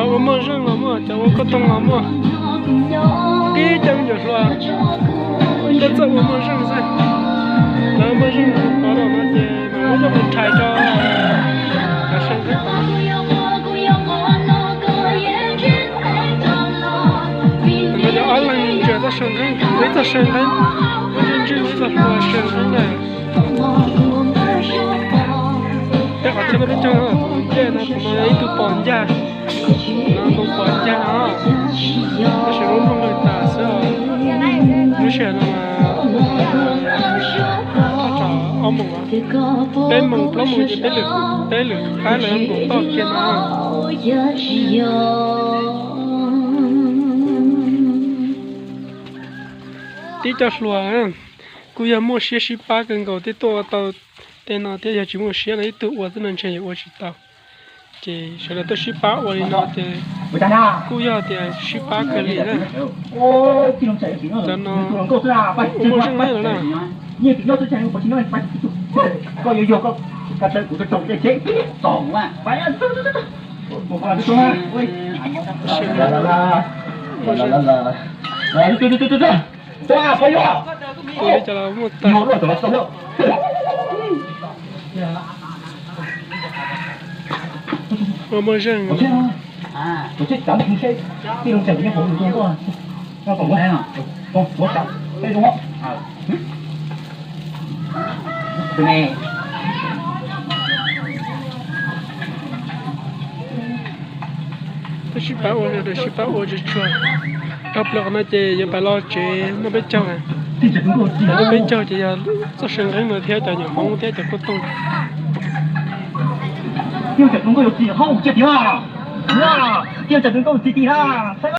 Cov ua muaj zeej los muaj, cov ua koj toog los muaj. Tib cov me nyuam hluas, koj txawj ua muaj zeej xwb. Lawv muaj zeej pov rau no ces mas muab coj mus rhais rau cov saw nqeeb. Tus no yog ob leeg ntsia txoj saw nqeeb, ib txoj saw nqeeb, muab ntswj ntswj ib txoj hlua saw nqeeb na. Tej qhov chaw no peb caug ntej no, tus no yog ib tug pos ncaj, no tus pos ncaj no, tab sis lub nplooj lwj tas xwb. Lub sij hawm no mas thaj tsam ob moos, peb moos plaub moos ces peb lwm, peb lwm qab lawv nkaum toj kiag no. Tib co hluas kuj yog muaj siab sib pab kawg nkaus thiaj tuaj ua tau tej no thiab, yog tsis muaj siab no ib tug ua xwb no ntshe yuav ua tsis tau. Ces sawv daws tuaj sib pab ua li no ces kuj yog tias sib pab kawg li na. Cov no ua muaj zeej lawm na. Ua li cas los muaj tag. Ua muaj zeej. Twb sib pab ua, sib pab ua tsuag tsuag. Dhau plaws qhov no ces yuav pais los tsev noj peb caug. Noj peb caug ces yog txoj saw nqeeb no thiab cov nyuam Hmoob thiab cov kuj tooj.